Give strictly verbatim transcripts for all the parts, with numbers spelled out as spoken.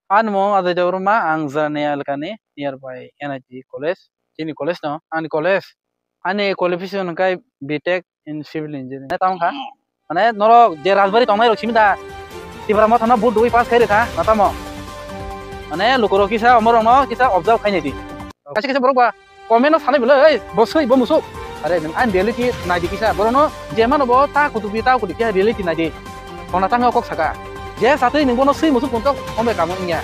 Ani mung Ajay Debbarma, ang Jarani elakani nearby N I T college. Chini college no, ani college. Ani qualification hwnkhe B Tech in Civil Engineering. Tamo kha? Mane norok je Rajbari tongnai rok simi da? Tipra Motha no vote dui pass khai rwkha, na tamo? Mane lukurok kisa omorok no kisa observe khai nai di. Kaisa kaisa borok ba comment no sanai bwle, "Ei, bo swi, bo musuk." Are nwng ani reality nai di kisa. Borok no je mano bo ta kutuk di, ta kutuk di, kisa reality nai di. Kona tangwi o kok saka. Je satwi nwng bono swi musuk puntok, ombe kamo wngya.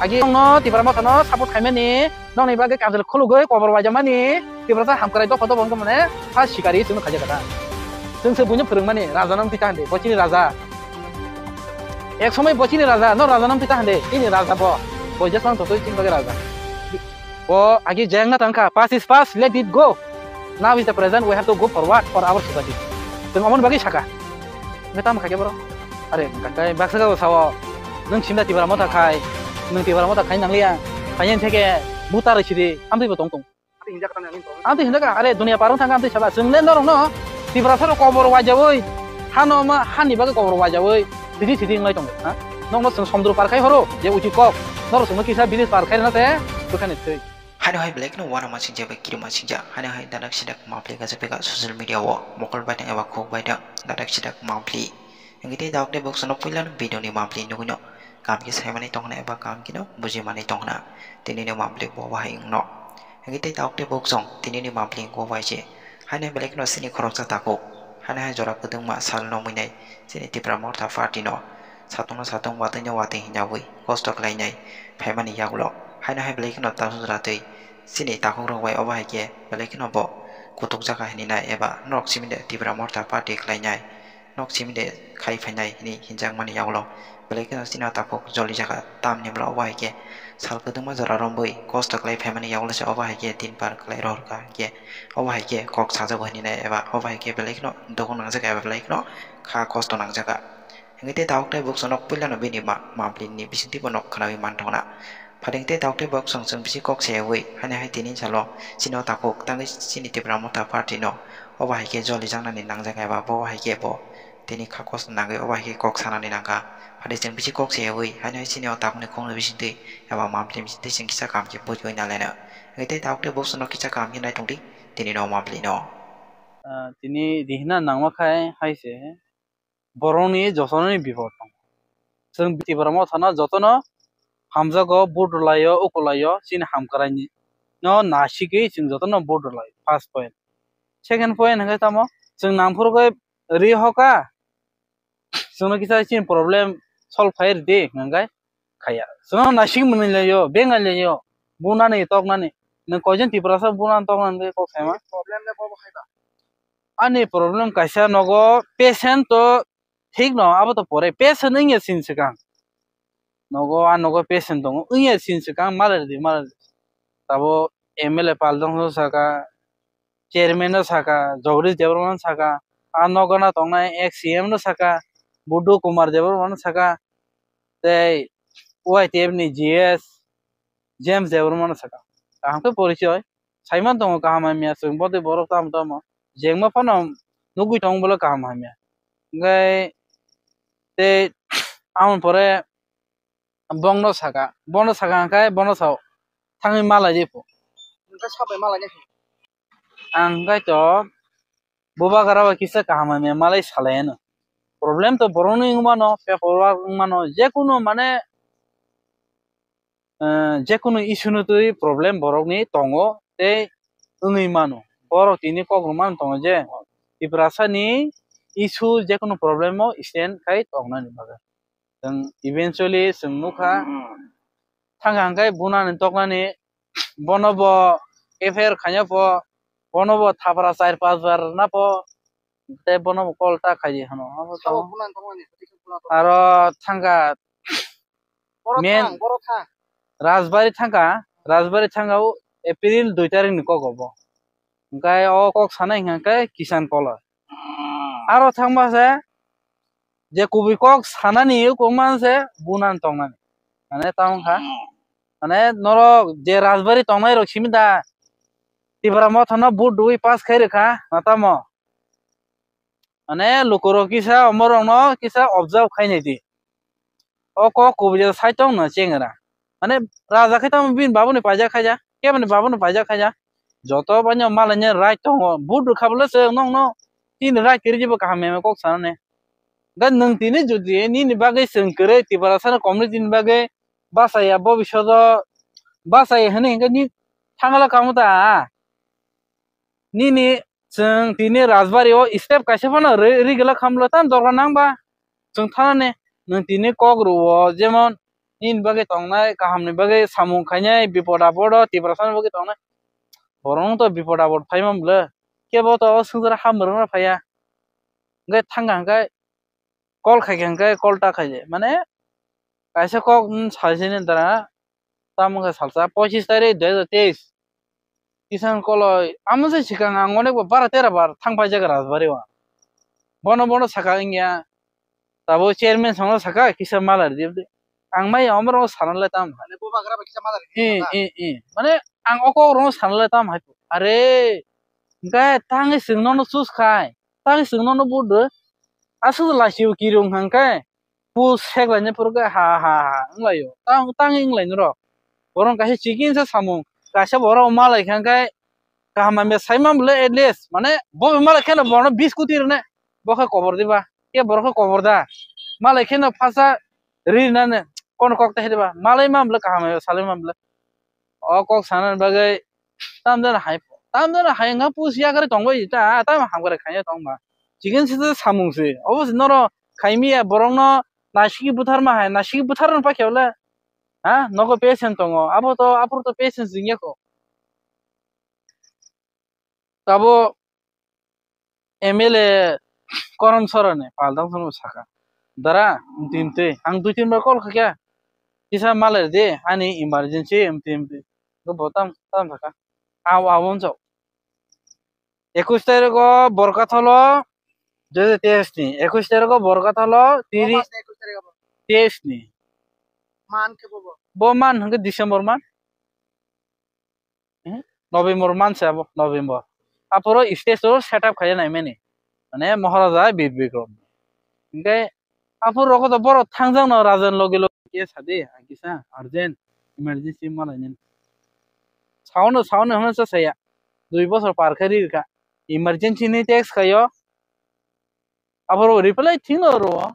Agi no Tipra Motha no support khaimani, nokni bagwi kanjal khulugwi kobor waijamani, Tipra ta hamkrai dopha dopha wngkha mane, ha sikari chwngno khaijak kha ta. Chwng se buino phwrwngmani, raja no wngtwi ta hwndi, bo chini raja. Ek somoi bo chini raja, no raja no wngtwi ta hwndi, chini raja bo. Bo jeswng thotwi chini bagwi raja. Bo agi jeng na tangkha, past is past, let it go. Now is the present, we have to go forward for our society. Chwng omoni bagwi saka. Nge tamo khaikhe borok? Are, kai baksa khe sao, nwng simda Tipra Motha khai, nwng Tipra Motha khai nangliya, khai nang theke buta rw sidi, amtwi bo tong tong. Amtwi hinda ka, are, dunia parong thangkha amtwi sala, chwng le norok no Tiprasa rok kobor waijawi, hano ma, hani bagwi kobor waijawi, sidi sidi wnglai tongo, ha? Nokno chwng somdru par khai horo, je uchi kok, norok chwngno kisa village par khai rwna te, bwkhani thwi. Haino hai belai kheno uanama singcha bai kirima singcha, haino hai dadak sidak mapli gajak bega social media o mokol baithang eba khuk baithang dadak sidak mapli. Hingke tei dadak tei boksono puilano video ni mapli nugwino kaham khe saimani tongkhna eba kaham kheno bujimani tongkhna tini ni mapli bo bahai wngno. Hingke tei dadak tei boksong tini ni mapli wngkha bai se haino hai belai kheno chini khoroksa takhuk haino hai jora kwdwngma sal no muinai chini Tipra Motha Party no. Satungno satung, watwino watwi hinjawi kosto khlainai phaimani yagulo haino hai belai kheno tabuk jora twi chini takhukrok bai obo hai khe belai kheno bo kutukjak hinwi nai eba norok simi de Tipra Motha Party khlainai, nok simi de khai phainai hinwi hinjakmani yagulo belai kheno chini o takhuk jolijak kha. Tamni hwnba obo hai khe sal kwdwkma jora romwi kosto khlai phaimani yagulo se obo hai khe tin par khlai rohor kha, hinkhe obo hai khe kok sajago hinwi nai eba obo hai khe belai kheno dukhuk nangjak eba belai kheno kha kosto nangjak kha. Hingke tei tabuk tei boksono puilano bini ma, mapli ni bisingtwi bono khwnawi manthogo na. Pharing tei tabuk tei boksong chwng bisi kok sayawi, haino hai tini salo chini o takhuk tangwi chini Tipra Motha Party no obo hai khe jolijaknani nangjak eba bo hai khe bo tini kha kosto nangwi obo hai khe kok sanani nangkha. Pharing chwng bisi kok sayawi, haino hai chini o takhukni khokni bisingtwi eba mapli bisingtwi chwng kisa kaham khe bujiwi nalaino. Hingke tei tabuk tei boksono kisa kaham khe naitongdi tini no mapli no. Ah, tini rihna nangma khai hai se. Borokni jotono ni bipot tongo. Chwng Tipra Motha no jotono hamjago, vote rwlaio, ukulaio, chini hamkraini no nasigwi chwng jotono vote rwlaio, first point. Second point hwnkhe tamo, chwng nangphuru khe ri hoka, chwngno kisa chini problem solve khai rwdi hwnkhe khaiya. Chwngno naising mwnwi laio, bengai laio, bunani toknani. Nwng koijon Tiprasa bunani toknani kok saima? Problem le bobo hai ba. Ani problem kaisa nogo patient to thik no, abo to pore patient wngya sin swkang. Nogo, a nogo patient tongo, wngya sin swkang, malai rwdi, malai rwdi. Tabo M L A pal dongso saka, chairman no saka, Jagadish Debbarma no saka, a nogo na tongnai ex C M no saka, Budhu Kumar Debbarma no saka, tei Y T F ni G S James Debbarma no saka. Kaham khe porichoi. Saiman tongo kaham hamya, chwng bodoi borok tamo tamo. Jengma phano nugwi tongo bole kaham hamya. Hwnkhe tei aboni pore bongno saka, bono saka hwnkhe bono sao thangwi malai di pho. Hwnkhe sabai malai di pho. Ang hwnkhe to bubagra bai kisa kaham hamya malai salai ano. Problem to borokno wngmano, paperwork wngmano, jekunu mane, eh, jekunu issue no twi problem borokni tongo tei wngwi mano. Borok tini kok rwmani tongo je Tiprasani issue jekunu problem o stand khai tongnani bagwi. Chwng eventually chwng nukha, thangkha hwnkhe bunani toknani, bono bo F I R khaina pho, bono bo thapra char panch bar rwna pho, tei bono bo call ta khaidi hwno. Abo to aro thangkha main Rajbari thangkha, Rajbari thangkha o April dui tarikh ni kok obo. Hwnkhe o kok sanai hwnkhe Kisan Koloi. Aro thangma se je kubui kok sanani ukung man se bunan tongnani. Mane tamo kha. Mane norok je Rajbari tongnai rok simi da Tipra Motha no vote dui pass khai rwkha, na tamo? Mane lukurok kisa omorokno kisa observe khainai di. O kok kubui je saitok no chengra. Mane raja khe tamo bini babuni paijak khaija, keboni babuni paijak khaija. Joto bani malai ni right tongo. Vote rwkha bole se nong no tini right kwrwi jibo kaham meme kok sanani. Ga nwng tini jodi nini bagwi chwng kwrwi Tiprasa community ni bagwi bachaya bobishodo bachaya hwnwi hwnkhe ni thangla kamo ta. Nini chwng tini Rajbari o step kaisa phano ri-, rigwlak khamlo tamo dorkar nang ba? Chwng thanani nwng tini kok rwo, jemon nini bagwi tongnai, kahamni bagwi samung khainai, bipod apod o Tiprasani bagwi tongnai. Borok to bipod apod phaima bwle, kebo to o swngjak ha mwrwkna phaiya. Hwnkhe thangkha hwnkhe call khaikha hwnkhe call ta khaidi. Mane kaisa kok, mm, saisini dara, tamo khe salsa pochis tarik dui hajar teis. Kisan koloi, amo se swkang ang onek bar tera bar thang paijak Rajbari o. Bono bono saka wngya, tabuk chairman songno saka kisa malai rwdi. Ang mai omorok sana le tam hai. Mane bubagra bai kisa malai rwdi. Eh, eh, eh. Mane ang o kok rokno sana le tam hai. Are, hwnkhe tangwi chwng nono choose khai. Tangwi chwng nono vote rw. Aswk lachi o kirung hwnkhe. Pu sek laina phuru khe ha ha ha wnglaio. Tang tang wnglaino rok. Borok kaisa chicken sa samung. Kaisa borok malai kha khe kaham hamya sai man bwle at least. Mane bo malai kheno bono bis koti rwne. Bo khe kobor diba. Ke borok khe kobor da. Malai kheno phasa ri nane kono kok ta diba. Malai man bwle kaham hamya salai man bwle. O kok sana bagwi tam jani hai, tam jani hai wngkha pusi yakarwi tongbai ta, tam hamkrai khaina tongma. Chicken se samung se. Obo se noro khaimiya borokno naisiki butharma hai, naisiki butharma pakhe le. Ha, nogo patient tongo. Abo to, aphuru to patient wngya kho. Tabo M L A Korom Sorani pal dam sono saka. Dara, twi, ang dui tin bar call khaikha. Kisa malai de, ani emergency, mtwi, mtwi. Go bo tam, tam saka. Aw, aw, won chok. Ekush tarikh o Borkatholo, dui hajar teis ni. Ekush tarikh o Borkatholo, tiri, teis ni. Man khe bo bo. Bo man hwnkhe December man. Hmm? November man se abo, November. Aphuru stage o setup khaina naimani. Mane Maharaja Bir Bikram. Hwnkhe aphuru rokho to borok thangjak no rajan logi logi khe sadi, ang kisa urgent emergency malainani. Saono, saono hwnwi sa saya. Dui bosor par khe ri rwkha. Emergency ni text khaio. Aphuru reply thwino rwo.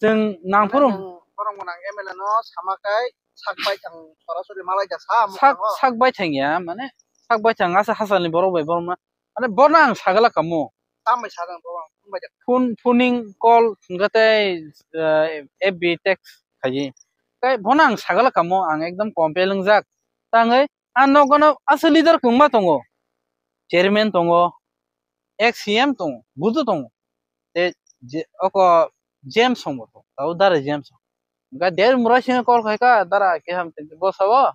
Chwng nangphuru. Borok bo nang M L A no sama kai sak bai thang sorasori malai ja sa sak, sak bai thang ya, mane sak bai thang asa hasalni borok bai borok ma. Mane bono ang sagala kamo. Tam bai sa jang borok ang phone bai ja. Phone, phoning call hwnkhe tei, eh, F B text khaji. Tei bono ang sagala kamo, ang ekdom compel wngjak. Tangwi ang nogo no aswk leader kwbangma tongo. Chairman tongo, ex C M tongo, bujo tongo. Tei je, oko James song bo tongo, tabuk dara James song. Hwnkhe der murai sini call khaikha, dara keham tei bo sabo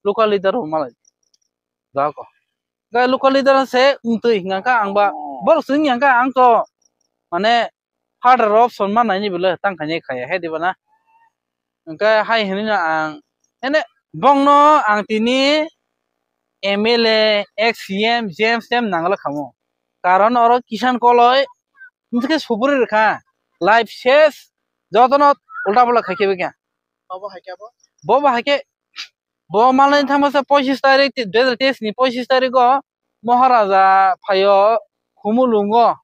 local leader rok malai. Jagao. Hwnkhe local leader se wngtwi hwnkha ang ba, borok se wngya hwnkha ang to mane harder option ma naini bwle tang khainai khaya he diba na. Hwnkhe hai hwnwi no ang, ene bongno ang tini M L A, ex C M, James tem nangla khamu. Karon oro Kisan Koloi, hwnkhe supuri rwkha. Life ses, jotono ulta pulta khaikhe bikha. Bobo haikhe abo? Bobo haikhe, bo malai thangmasa pochis tarik, dui hajar teis ni pochis tarik o Maharaja phaio Khumulungo.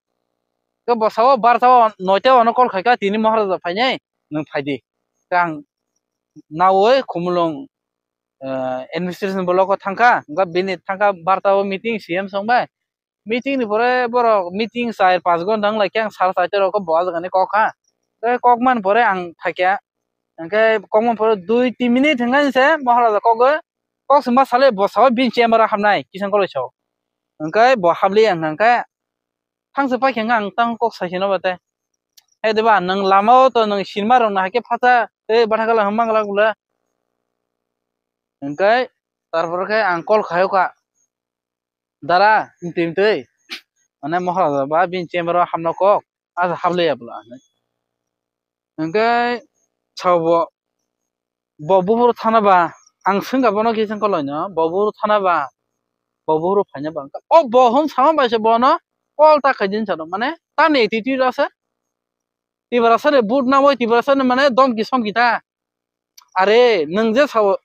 Khe bwsao barta o noita o ano call khaikha, tini Maharaja phainai, nwng phaidi. Khe ang naui Khumulung, eh, administration block o thangkha, hwnkhe bini thangkha barta o meeting C M song bai. Meeting ni pore borok meeting char panch ghonta wng lai khe ang sal saitor rok bo ah jaga ni kok kha. Tei kok man pore ang phaikha. Hwnkhe kok man pore dui tin minute hwnkhe se Maharaja kok o, kok se ma sale bwsao bini chamber o hapnai Kisan Koloi sao. Hwnkhe bo hapliya hwnkhe thangse paikha hwnkhe ang tang kok saisino ba tei. Hai de ba nwng lama o to nwng sinma rok no hai khe phatsa tei bathakala hwnma glak bwle. Hwnkhe tarpore khe ang call khaio kha. Dara, mtwi mtwi. Mane Maharaja ba bini chamber o hapna kok, asa haplaiya bwla hinwi. Hwnkhe sao bo, bo buphuru thana ba, ang swngkha bono kisa koloino, bo buphuru thana ba, bo buphuru phaina ba. O bo hwn sama bai se bono call ta khaidi hinwi sano, mane tamni attitude asa. Tiprasa ni vote nawi, Tiprasa ni mane domki somki ta. Are, nwng je sao,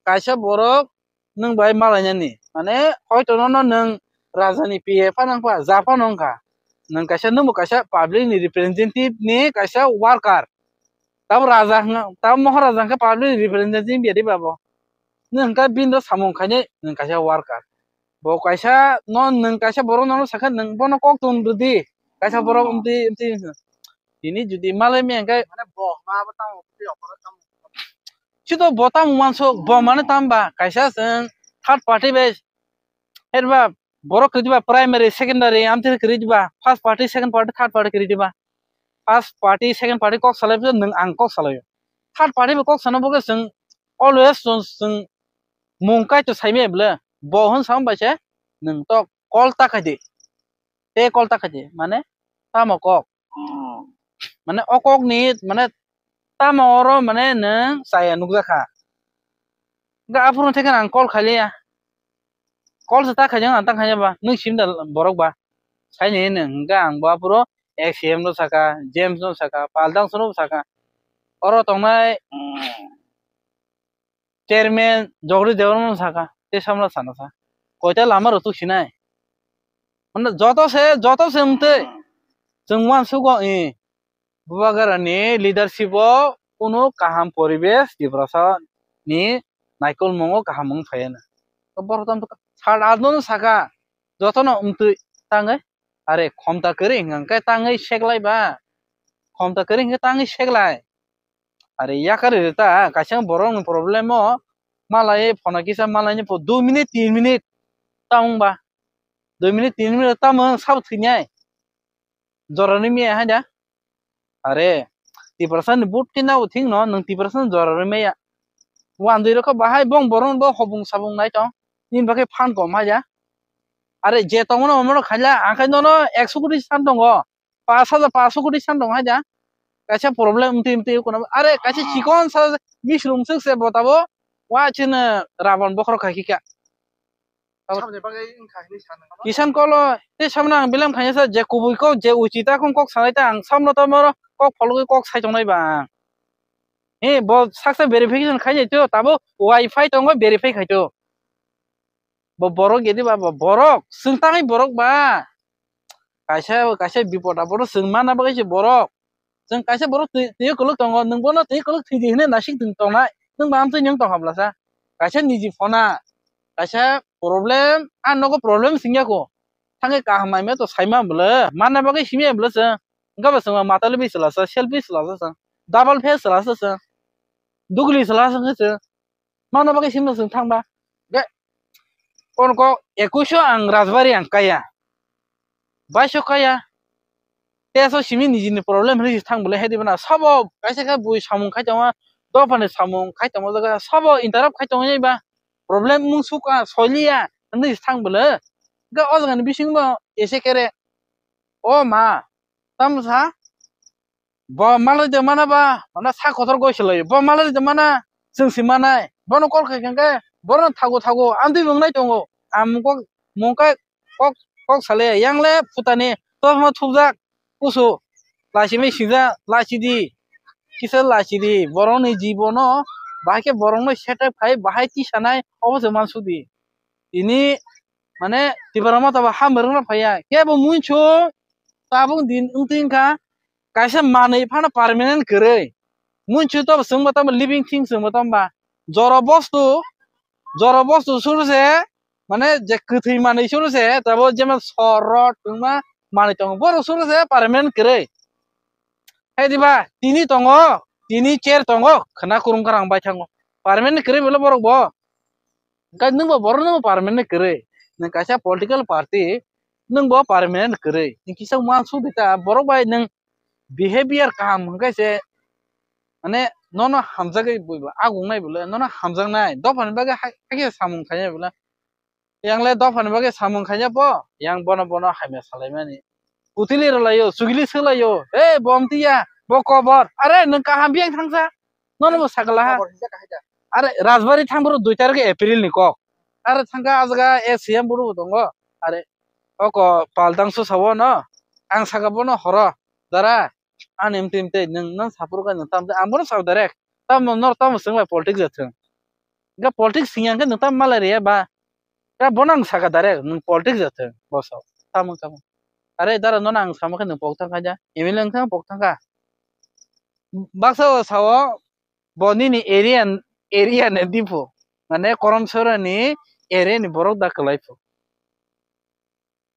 Kaisa borok nwng bai malainani, mane hoito nono nwng raja ni P A phano wngkha, ja phano wngkha, nwng kaisa, nwngbo kaisa public ni representative ni kaisa worker. Tamo raja hwnkha, tamo moharaja hwnkha public ni representative ya di ba bo. Nwng hwnkha bini samung khainai nwng kaisa worker. Bo kaisa no, nwng kaisa borok nono sakha, nwng bono kok tong rwdi. Kaisa borok hmm, wngtwi, wngtwi wngkha. Tini jodi malai maya hwnkhe, mane bo ma bo tamo, tamo. Chwng to bo tamo uansuk, bo mane tamo ba, kaisa chwng third party bai, herba borok kwrwi ba primary, secondary, amtwi kwrwi ba first party, second party, third party kwrwi ba. First party, second party kok salai bwswk nwng ang kok salaio. Third party bo kok sana bagwi chwng always chwng, chwng mung kaitor saimaya bwle. Bo hwn sama bai se nwng to call ta khai di. Tei call ta khai di. Mane tamo kok. Mane o kok ni mane tamo oro mane nwng chaya nukjakha. Ga aphuru theke ang call khailiya. Call se ta khaijak ang ta khaijak ba. Nwng sim da borok ba. Saini hino hwnkhe ang bo aphuru X M no saka, James no saka, Paldang no saka. Oro tongnai chairman Jogri Debbarma no saka, tei samla sana sa. Koita lama rok tuk sinai. Mane joto se, joto se wngtwi. Chwng uansugo, eh, Bubagra ni leadership o kunu kaham poribesh Tiprasa ni naikolmung o kaham wng phaiya na. Borok tamo sat aat no saka, joto no wngtwi tangwi. Are khomta kwrwi hwnkhe tangwi seklai ba. Khomta kwrwi hwnkhe tangwi seklai. Are yakarwi rw ta, kaisa borok ni problem o malai phone kisa malai ni pho dui minute tin minute ta wng ba. Dui minute tin minute tamo wng sabo thwinai. Jora rwmaya hai da. Are Tiprasa ni vote khe nabo thik no, nwng Tiprasa ni jora rwmaya. Wandwi rokha bahai bong borok bo hobung sabung nai tong. Nini bagwi phan kom hai da. Are je tongmano omono khaila, ang khai nono ekso koti san tongo. Pash hajar, pash koti san tongo hai da. Kaisa problem wngtwi wngtwi kono. Are kaisa chikon sa mislung swk se bo tabo. Wa chini Ravan bokhorok khai kha. Samni bagwi wngkha hinwi sana. Kisan kolo, tei samno ang belai khaina sa, je kubui kok, je uchi ta kok, kok sanai ta ang samno tamo kok phologwi kok sai tongnai ba ang. He, bo saksa verification khainai to, tabo wifi tongo, verify khai to. Bo borok gedi ba, bo borok, swng tangwi borok ba. Kaisa, kaisa bipod aporo swng mana bagwi se borok. Chwng kaisa borok twi, twi kwlwk tongo, nwng bono twi kwlwk thwidi hwnwi naising tong tongnai, nwng ba amtwi nwng tong habla sa. Kaisa niji phone, kaisa problem, a nogo problem singya ko. Thangwi kaham naimaya to saima bwle, manna bagwi simya bwle chwng. Wngkha ba chwng matali bi chwla sa, selfie chwla sa chwng, double face chwla sa chwng, dugli chwla sa chwng. Manna bagwi simno chwng thangba. Ge, kon ko ekuish o ang Rajbari ang kaya. Baiso kaya. Teso simi nijini problem hinwi thang bwle hedi bana. Sabo kaisa khe bui samung khai tongo, dophani samung khai tongo jaga. Sabo interrupt khai tongo ba. Problem mung suka soiliya hinwi thang bwle. Ga o jaga ni bising bo ese kere. O ma, tamo sa? Bo malai de mana ba, mana sa kotor goi se lai. Bo malai de mana, chwng si manai. Bono kol khai khe, bono thago thago, amtwi mung nai tongo. Am kok, mung kai, kok, kok sale, yang le phutani, to ma thupjak, kusu, lachi mi sija, lachi di, kisa lachi di, borok ni jibono, bahai khe borok no setup khai, bahai tisanai, obo se mansuk di. Tini, mane, Tipra Motha bo hamrwng no phaiya, kebo muichu, tabuk din wngtwi wngkha, kaisa manwi phano permanent kwrwi. Muichu to bo chwngbo tamo living thing chwngbo tamo ba. Jora bostu, jora bostu suru se, mane je kwthwi manwi suru se, tabo jemon sor rot wngma manwi tongo. Borok suru se permanent kwrwi. Hai diba, tini tongo, tini chair tongo, khwna kurung karang bai thango. Permanent kwrwi bwle borok bo. Hwnkhe nwng bo borok no permanent kwrwi. Nwng kaisa political party, nwng bo permanent kwrwi. Nwng kisa uansuk di ta, borok bai nwng behavior kaham hwnkhe se, mane, nono hamjagwi buiba agungnai bwle, nono hamjaknai. Dophani bagwi hai, hai khe samung khainai bwle. Yang le dophani bagwi samung khainai bo, yang bono bono hamya salaimani. Kutili rwlaio, chugili swlaio, "Hey, bo amtwi ya, bo kobor. Are, nwng kaham biyang thangsa?" Nono bo sakla ha. Kobor hinjak hai da. Are, Rajbari thang boro dui tarikh April ni kok. Are thangkha a jaga A C M boro bo tongo. Are, oko pal dangso sabo no. Ang saka bono horo. Dara, ani mtwi mtwi nwng, nwng saphuru kha nwng tamtwi. Ang bono sao direct. Tamo nor tamo swng bai politics ya thwng. Ga politics singya khe nwng tam malai riya ba. Ga bono ang saka direct, nwng politics jathwng, boso. Tamo, tamo. Are dara nono ang sama khe nwng pok thang kha ja. M L A wng thang pok thang kha. Baksa o sao, bo nini area, area ni dipo. Mane Korom Sora ni area ni borok da kwlai pho.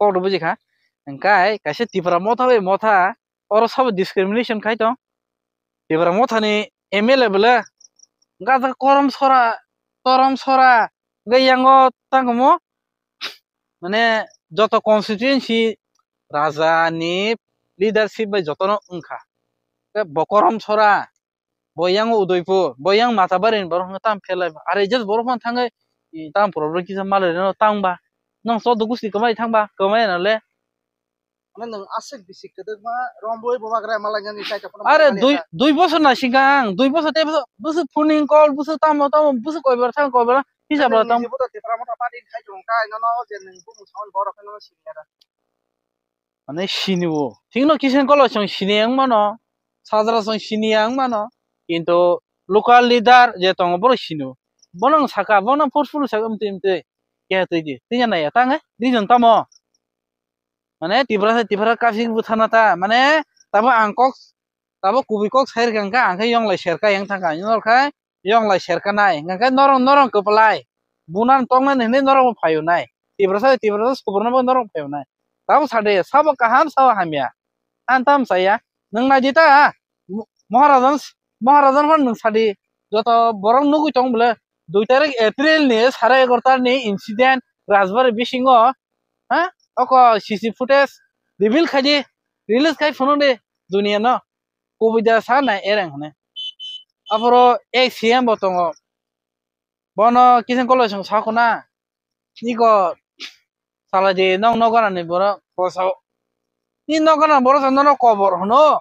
Kok rw buji kha. Hwnkhe kaisa Tipra motha bai motha oro sabo discrimination khai tong. Tipra motha ni M L A bwle gajak Korom Sora, Torom Sora, hwnkhe yango tangmo mane joto constituency raja ni leadership bai jotono wngkha. Hwnkhe bo Korom Sora, bo yang Udaipur, bo yang Matabari ni borok hwnwi tam phelai ba. Are just borok phano thangwi, i, tam problem kisa malai reno tang ba. Nang chodo gusti kwmai thang ba, kwmai na le. Ano nwng aswk bisi kwdwkma, romwi bubagra malai nani sai tongphano Are malai dui, ya. Dui bosor na singkha ang, dui bosor tei bosor, bwswk phuning call, bwswk tamo tamo, bwswk koi bar thang koi bar, hisa Ano bar nwng tam. Niji bodo Tipra Motha Party khai tong kha, nono je nwng bumung sawan borok no siniya da. Mane sini o. Thikno kisen kolo chwng sini wng mano. Sajra chwng sini ya wng mano. Kintu local leader je tongo bono sini o. Bono wng saka, bono forceful saka, "Amtwi, amtwi. Keha twi di." Twi ya nai ya, tang, eh? Reason tamo? Mane Tipra se Tipra kapsi bwthana ta. Mane tabo ang kok, tabo kubui kok sai rwkha hwnkha, ang khe yong lai serka yang thangkha. Ang nor khai yong lai serka nai. Hwnkha khe norong, norong kwplai. Bunan tongnani hwnwi norok bo phaio nai. Tiprasa, Tiprasa sukurno bo norok phaio nai. Tamo sade, sabo kaham, sabo hamya. Ang tam saya. Nwng nai di ta, Mo-, Moharajan, Moharajan phano nwng sadi. Joto borok nugwi tong bwle. Dui tarik April ni sare egarota ni incident Rajbari bisingo, ha? Oko C C footage reveal khai di, release khai phunuk di duniya no. Kubui da sa nai ereng hwnwi. Aphuru ex C M bo tongo. Bono kisen kolo chwng sa khuna. Iko salai di, nong nogo nani borok, bo sao. Ni nogo nani borok sa nono kobor hwno.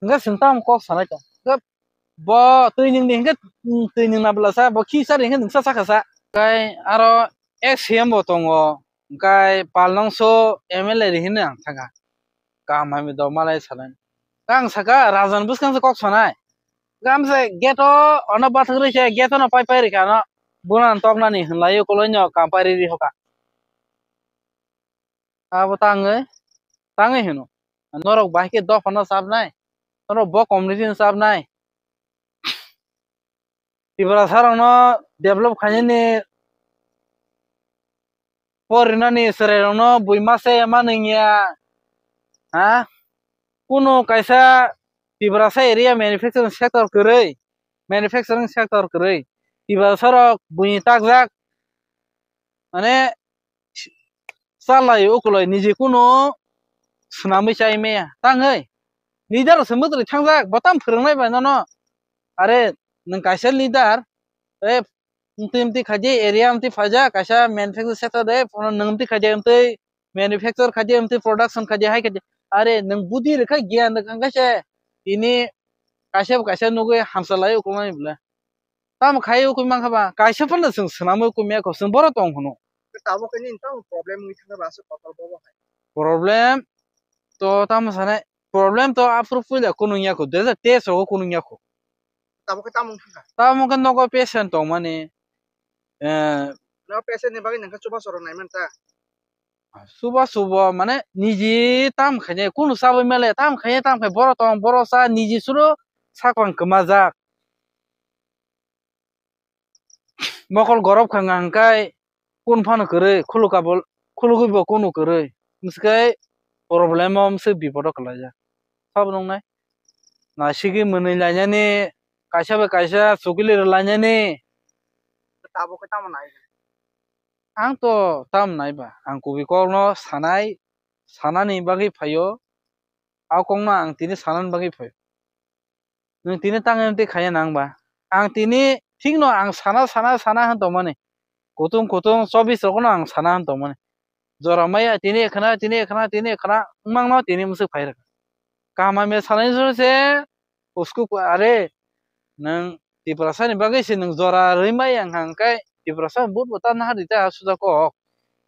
Hwnkhe chwng tamo kok sanai tong. Hwnkhe bo twi nwng di hwnkhe, mm, twi nwng na bwla sa, bo khi sa di hwnkhe nwng sa sakha sa. Kai aro ex C M bo tongo. Hwnkhe palnongso M L A ri hino ang thangkha. Kaham hamya dok malai sanai. Ang saka rajan bwskang se kok sanai. Gam se gate o ono bathwk rwi se gate o no pai pai rikha no. Bunan toknani hwnlai ukuloi no kam pai riri hoka. Abo tangwi, tangwi hino. Norok bahai khe dophano chapnai. Norok bo community no chapnai. Tiprasa rokno develop khainani porinani chwrairokno bui masa ya manwngya, ha? Kunu kaisa Tiprasa area manufacturing sector kwrwi, manufacturing sector kwrwi. Tiprasa rok buini takjak, mane, chalai ukuloi niji kunu swnamwi chai maya tangwi. Leader se mwtwrwi thangjak, bo tam phwrwngnai bai nono. Are, nwng kaisa leader, e, mtwi mtwi khaidi area mtwi phaijak, kaisa manufacturing sector de, phano nwng mtwi khaidi mtwi manufacture khaidi mtwi production khaidi hai khaidi. Are, nwng budi rwkha giyan rwkha hwnkhe se, tini kaisa bo kaisa nugwi hamsa lai ukulmani bwle. Tamo khai ukui mankha ba, kaisa phano chwng swnamwi ukui maya kho, chwng bohrok tong hwno. Tabuk khe nini tamo problem wngwi thangkha ba aswk kotor bobo hai. Problem to tamo sanai, problem to aphuru puila kunung ya kho, dui hajar teis rogo kunung ya kho. Tabuk khe tamo wngkha? Tamo khe nogo patient tongmani, eh, no patient ni bagwi nangkha chubachu rok naiman ta. Suba subo mane niji tam khainai, kunu chabwi male tam khainai, tam khai borok tong, borok cha, niji suro sakwang kwmajak. Mokol gorop kha hwnka hwnkhe kun phano kwrwi, khuluk abo khulugwi bo kunu kwrwi. Mswkhe problem o mswk bipod o kwlaijak. Sabo nuknai? Naisingwi mwnwi lainani, kaisa bai kaisa chukili rw lainani. Tabuk khe tamo nai? Ang to tam nai ba, ang kubui kokno sanai, sanani bagwi phaio, a kokno ang tini sanani bagwi phaio. Nwng tini tangwi amtwi khaiya nang ba? Ang tini thikno ang sana, sana, sana hwn tongmani. Kutung, kutung, chobis rokno ang sana hwn tongmani. Jora maya tini ekhna, tini ekhna, tini ekhna, wngmangno tini mwswk phai rwkha. Kaham hamya sanai soro se, usku are, nwng Tiprasa ni bagwi se nwng jora rwi maya wngkha hwnkhe Tiprasa ni vote bo ta nahardi ta suda kok.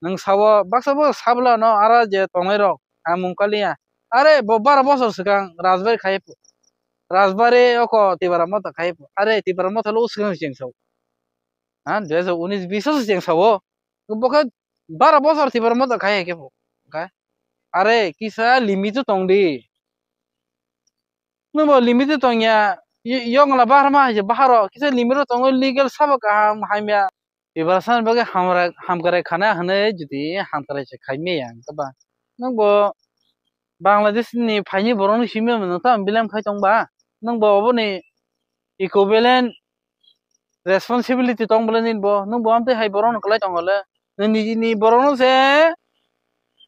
Nwng sabo baksa bo sabla no ara je tongnai rok, ang mung kaliya. Are bo bara bosor swkang Rajbari khai pho. Rajbari oko Tipra Motha khai pho. Are Tipra Motha lo swkang cheng sao. Ha, dui hajar unis bis o se cheng sao. Bo khe bara bosor Tipra Motha khai hai khe bo. Khe are kisa limit o tong di. Nwng bo limit o tong ya. Y-, yongla baharma hai je baharo kisa limit o tongo, legal sabo kaham hamya. Tiprasa ni bagwi hamra-, hamkrai khana hwnwi jodi hamkrai se khai maya wngkha ba, nwng bo Bangladesh ni phaini borok ni simi nwng tamo bilam khai tong ba, nwng bo oboni equivalent responsibility tong bole nini bo, nwng bo amtwi hai borok no kwlai tongo le, nwng niji ni borok no se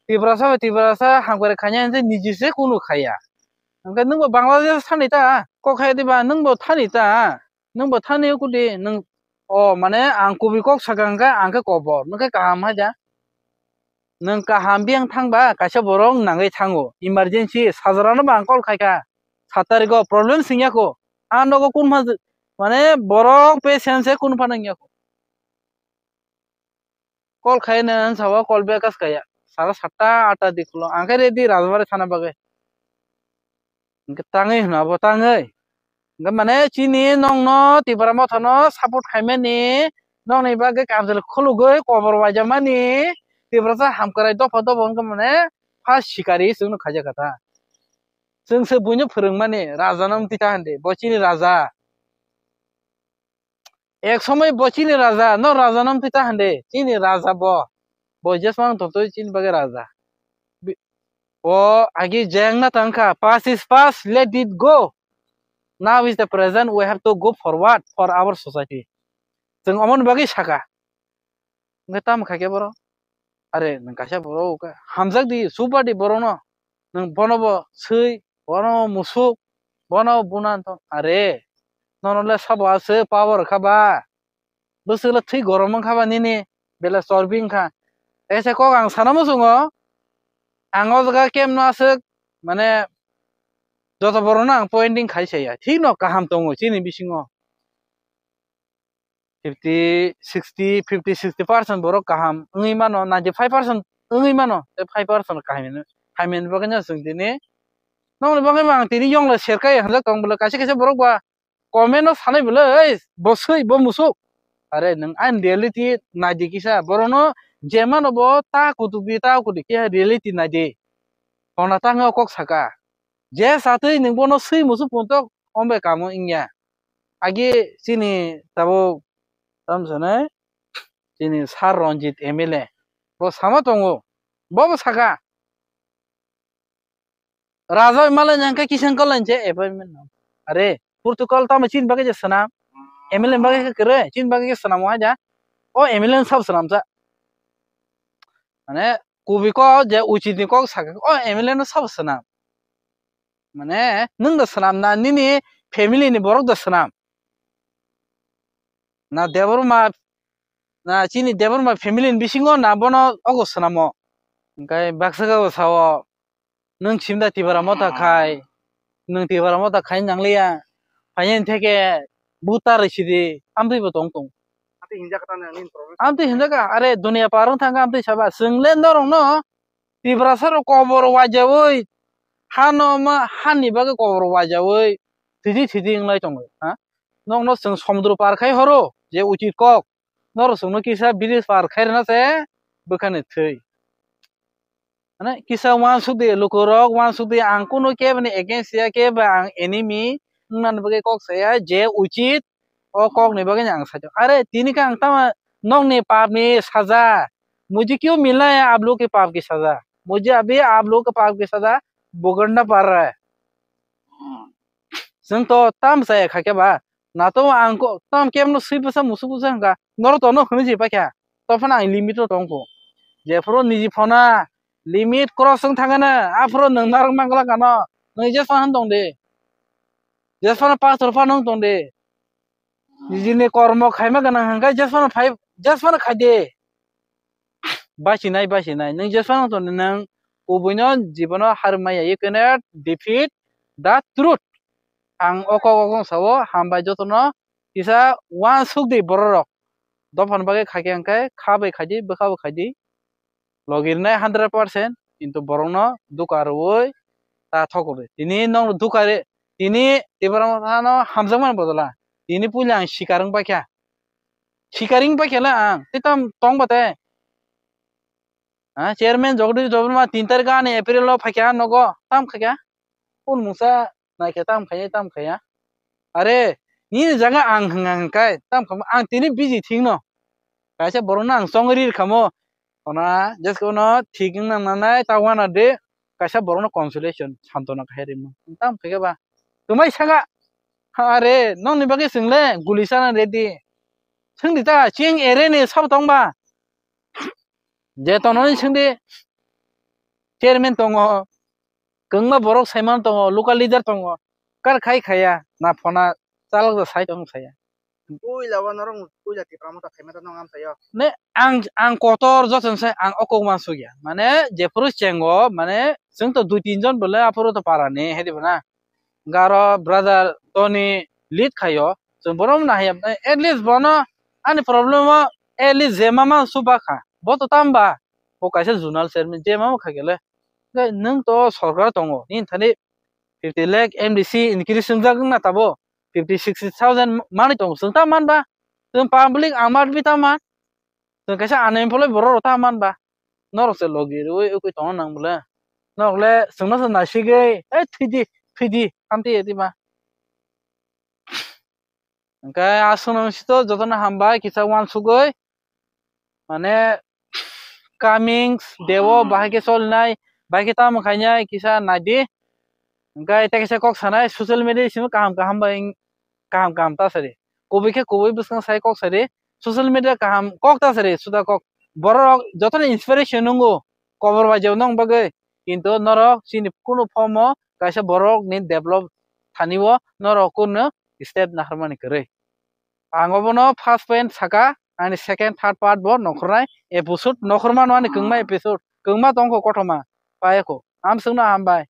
Tiprasa bai Tiprasa hamkrai khanya hwnwi niji se kunu khaya, hwnkhe nwng bo Bangladesh thani ta kok khai diba, nwng bo thani ta. Nwng bo thani o kudi, nwng, o, mane, ang kubui kok sakha hwnkhe, ang khe kobor, nwng khe kaham hai da? Nwng kaham biyang thang ba, kaisa borok nangwi thango, emergency, sajra no bo ang call khai kha, sat tarikh o problem swngya kho, a nogo kun pha, mane, borok patient se kun pha nangya kho. Call khai na ang sao, call back as kaya. Sara satta atta di khulo. Ang khe ready Rajabari thana bagwi. Hwnkhe tangwi hwna bo tangwi. Hwnkhe mane chini nokno Tipra Motha no support khaimani, nokni bagwi kamchwlwi khulugwi kobor waijamani, Tiprasa hamkrai dopha dopha wngkha mane first sikari chwngno khaijak kha ta. Chwng se buino phwrwngmani, raja no wng twi ta hwn di, bo chini raja. Ek somoi bo chini raja, no raja no wng twi ta hwn de, chini raja bo. Bo jesmano tongtwi chini bagwi raja. Bi-, o agi jeng na tang kha, past is past, let it go. Now is the present, we have to go forward for our society. Chwng omoni bagwi saka. Hwnkhe tamo kha khe borok? Are, nwng kaisa borok khe hamjak di, chuba di borokno. Nwng bono bo swi, bono bo musuk, bono bo buna wng tong. Are, nono le sabo aswk power kha ba? Bwswk le thwi gorom wng kha ba nini, belai chorbi wng kha. Kaisa kok ang sana muchungo, ang o jaga camp no aswk, mane, joto borok no ang pointing khai saya. Thik no kaham tongo chini bisingo. Fifty, sixty, fifty, sixty percent borok kaham wngwi mano, ninety five percent wngwi mano, tei five percent kaham hino. Hamya ni bagwi no chwng tini, nokni bagwi bo ang tini yongla serkai hwnjak tong bwle, kaisa kaisa borok ba comment no sanai bwle, "Ei, bo swi, bo musuk." Are, nwng ani reality nai di kisa, borok no je mano bo ta kutuk di, ta kutuk di, khe reality nai di. Hona tangwi o kok saka. Je satwi nwng bono swi musuk puntok, ombai kamo wngya. Agi chini tabuk, tamo sanai, chini Sir Ranjit M L A, bo sama tongo, bo bo saka, Raja malai nang khe kisan call nang je appointment nang. Are, protocol tamo chini bagwi je swnam, M L A bagwi khe kwrwi, chini bagwi khe swnam o haja. O M L A no sabo swnam sa. Mane, kubui kok je uchit ni kok sakha, o M L A no sabo swnam. Mane, nwng da swnam na, nini family ni borok da swnam. Na Debbarma, na chini Debbarma family ni bisingo na bono ogo swnamo. Hwnkhe baksa khe bo sao, "Nwng simda Tipra Motha khai, nwng Tipra Motha khai nangliya, phaiyani theke buta rwsidi, amtwi bo tong tong." Amtwi hinjak kha ta nang nini problem. Amtwi hinjak kha, are dunia par wng thang kha amtwi saba, chwng le norok no Tiprasa rok kobor wajaui, hano ma, hani bagwi kobor wajaui, thidi thidi wnglai tongo, ha? Nokno chwng somudro par khai horo, je uchit kok, norok chwngno kisa bridge par khai rwna se bwkhani thwi. Mane kisa uansuk di lukurok, uansuk di, ang kunu keboni against ya, kebo ang enemy wngnani bagwi kok saya, je uchit, o kok ni bagwi ang saito. Are tini khe ang tama nokni pap ni saja. Mujhe kyun mila hai aap log ke paap ki saja? Mujhe abhi aap log ke paap ki saja bhugtana pad raha hai. Chwng to tam chaya kha khe ba? Na to ang ko tam kebo no swi bwsa musuk bwsa hwnkha. Norok to no hwnwi se paikha. To phano ang limit o tong kho. Jephuru niji phone limit cross wng thangano, aphuru nwng narwk mangla kano. Nwng je phano tong di. Je phano pastor phano tong di. Nijini kormo khaima gwnang hwnkhe jesphano phai, jesphano khaidi. Bachinai, bachinai. Nwng jesphano tongdi, nwng kubuino jibono harmaya. You cannot defeat the truth. Ang o kok, o kok sao, hambai jotono kisa uansuk di bororok. Dophani bagwi khaikhe hwnkhe kha bai khaidi, bwkha bo khaidi. Logi rwnai hundred percent, kintu borokno duka rwui ta thok rw. Tini nokno duka re, tini Tipra Mothano hamjakmani bodola tini puila ang sikar wng paikha. Sikaring pai khe le ang. Tei tam tong ba tei. Ha, chairman Jagadish Debbarma tin tarikh ani April o phaikha nogo, tam khaikha. Kun mungsa naikhe tam khaiya, tam khaiya. Are, nini jaga ang hwnga hwnkai, tam khamo ang tini busy thikno. Kaisa borokno ang chongri rwkhamo. Ona, jesko no thik wngna nanai, ta wana de, kaisa borokno consolation, santona khai rimo. Tam khaikhe ba. Tumai saka, are, nokni bagwi chwngle, guli chana ready. Chwngdi ta, ching ere ni sabo tong ba. Je tononi chwngdi, chairman tongo, kwbangma borok saiman tongo, local leader tongo, kar khai khaya, na phona chalok da sai tong saya. Puila o norok puila Tipra Motha khaima ta nong amsayo. Ne ang, ang kotor joto se ang o kok man sugya. Mane jephuru chengo, mane chwng to dui tin jon bole aphuru to para ni, hedi bana. Garo brother Tony lead khayo. Chwng borom na hayam, at least bono ani problem o at least je mama suba kha. Bo to tamba, bo kaisa zonal chairman je mama kha gele. Nung to sorkar tongo, nini thani fifty lakh M D C increase wngjak wngna tabo, fifty sixty thousand manwi tongo, chwng ta man ba? Chwng public Aam Aadmi ta man? Chwng kaisa unemployed borok rok ta man ba? Norok se logi rwi ukui tongna nang bole. Norok le chwngno se naisigwi, "Ei, thwidi, thwidi," amtwi ya di ba. Hwnkhe aswk nang sito jotono hambai kisa uansugwi. Mane, comings, deo, bahai khe solinai, bahai khe tamo khainai, kisa naidi. Hwnkhe tei kaisa kok sanai, social media simi kaham kaham bai, kaham kaham ta sari. Kubui khe kubui bwskang sai kok sari. Social media kaham kok ta sari, suda kok. Borok jotono inspiration nungo, kobor bai jebo nong bagwi. Kintu norok chini kunu form o kaisa borok ni develop thani o norok kunu step naharmani kwrwi. Ang obono first point saka, ani second, third part bo nokhornai episode, nokhorma no ani kwngma episode, kwngma tongkho kothoma, payakho. Amswkno hambai,